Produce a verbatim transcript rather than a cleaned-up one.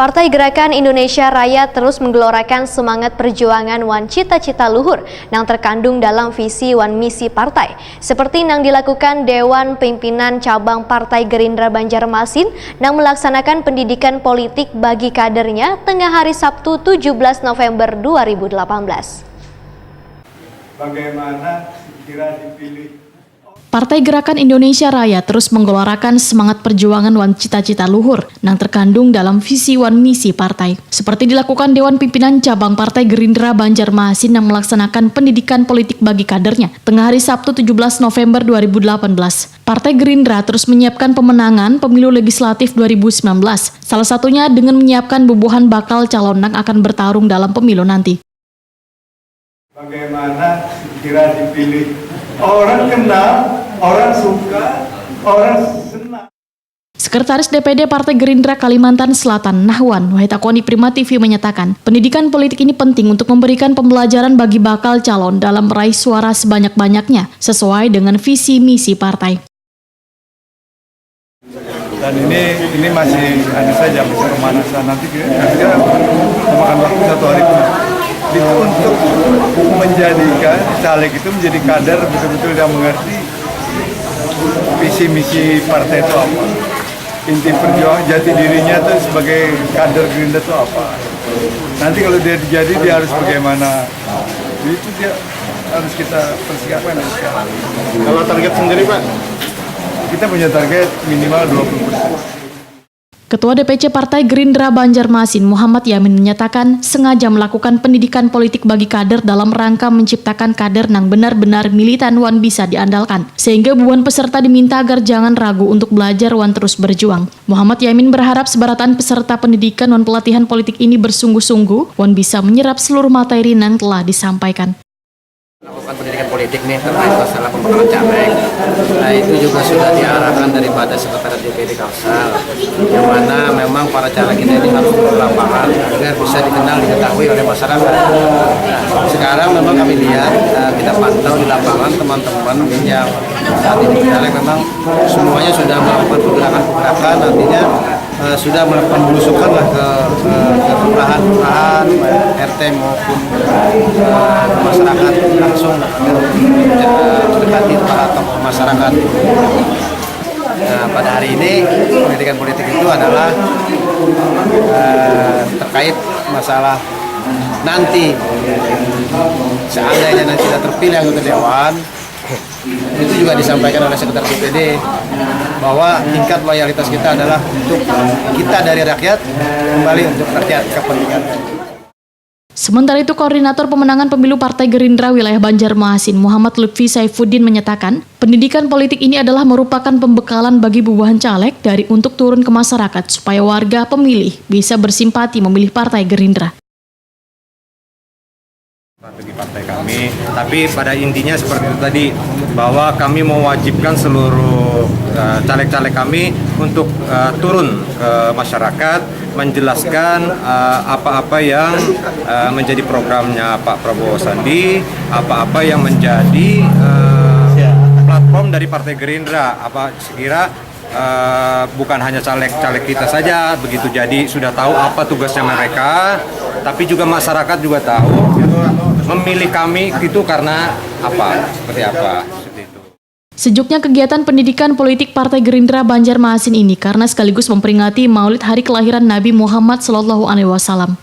Partai Gerakan Indonesia Raya terus menggelorakan semangat perjuangan wan cita-cita luhur nang terkandung dalam visi wan misi partai, seperti nang dilakukan Dewan Pimpinan Cabang Partai Gerindra Banjarmasin nang melaksanakan pendidikan politik bagi kadernya tengah hari Sabtu tujuh belas November dua ribu delapan belas. Bagaimana kira dipilih? Partai Gerakan Indonesia Raya terus menggelorakan semangat perjuangan wan cita-cita luhur nang terkandung dalam visi wan misi partai. Seperti dilakukan Dewan Pimpinan Cabang Partai Gerindra Banjarmasin yang melaksanakan pendidikan politik bagi kadernya, tengah hari Sabtu tujuh belas November dua ribu delapan belas. Partai Gerindra terus menyiapkan pemenangan pemilu legislatif dua ribu sembilan belas, salah satunya dengan menyiapkan bubuhan bakal calon yang akan bertarung dalam pemilu nanti. Bagaimana kira dipilih? Orang kenal, orang suka, orang senang. Sekretaris D P D Partai Gerindra Kalimantan Selatan, Nahwan Wahid Akoni Prima T V menyatakan, pendidikan politik ini penting untuk memberikan pembelajaran bagi bakal calon dalam meraih suara sebanyak-banyaknya sesuai dengan visi misi partai. Dan ini ini masih ada saja, masih pemanasan. Nanti kira-kira memakan waktu satu hari penuh. Itu untuk menjadikan caleg itu menjadi kader betul-betul yang mengerti visi misi partai itu apa. Inti perjuangan jati dirinya tuh sebagai kader Gerindra tuh apa. Nanti kalau dia jadi, dia harus bagaimana. Itu dia harus kita persiapkan dari sekarang. Kalau target sendiri, Pak? Kita punya target minimal dua puluh persen. Ketua D P C Partai Gerindra Banjarmasin, Muhammad Yamin, menyatakan sengaja melakukan pendidikan politik bagi kader dalam rangka menciptakan kader nang benar-benar militan wan bisa diandalkan, sehingga bubuhan peserta diminta agar jangan ragu untuk belajar wan terus berjuang. Muhammad Yamin berharap sebarataan peserta pendidikan wan pelatihan politik ini bersungguh-sungguh wan bisa menyerap seluruh materi nang telah disampaikan. Melakukan pendidikan politik nih, terkait masalah pembekalan caleg. Nah, itu juga sudah diarahkan daripada Sekretariat D P D Kalsel, yang mana memang para caleg kita ini harus turun ke lapangan agar bisa dikenal, diketahui oleh masyarakat. Sekarang memang kami lihat, eh, kita pantau di lapangan, teman-teman yang saat ini bercaleg memang semuanya sudah melakukan pergerakan-pergerakan, artinya, eh, sudah melakukan belusukan lah ke, ke, ke kelurahan-kelurahan, baik R T maupun, eh, ke masyarakat, langsung, eh, mendekati para tokoh masyarakat. Nah, pada hari ini pendidikan politik itu adalah, eh, terkait masalah nanti seandainya nanti kita terpilih anggota dewan, itu juga disampaikan oleh Sekretaris D P D bahwa tingkat loyalitas kita adalah untuk kita dari rakyat kembali untuk rakyat, kepentingan. Sementara itu, Koordinator Pemenangan Pemilu Partai Gerindra Wilayah Banjarmasin, Muhammad Lutfi Saifuddin, menyatakan pendidikan politik ini adalah merupakan pembekalan bagi bubuhan caleg dari untuk turun ke masyarakat supaya warga pemilih bisa bersimpati memilih Partai Gerindra. Strategi partai kami, tapi pada intinya seperti itu tadi, bahwa kami mewajibkan seluruh, eh, caleg-caleg kami untuk, eh, turun ke masyarakat, menjelaskan, eh, apa-apa yang, eh, menjadi programnya Pak Prabowo Sandi, apa-apa yang menjadi, eh, platform dari Partai Gerindra, apa sekira, eh, bukan hanya caleg-caleg kita saja begitu. Jadi sudah tahu apa tugasnya mereka, tapi juga masyarakat juga tahu memilih kami itu karena apa, seperti apa, seperti itu. Sejuknya kegiatan pendidikan politik Partai Gerindra Banjarmasin ini karena sekaligus memperingati Maulid Hari Kelahiran Nabi Muhammad Sallallahu Alaihi Wasallam.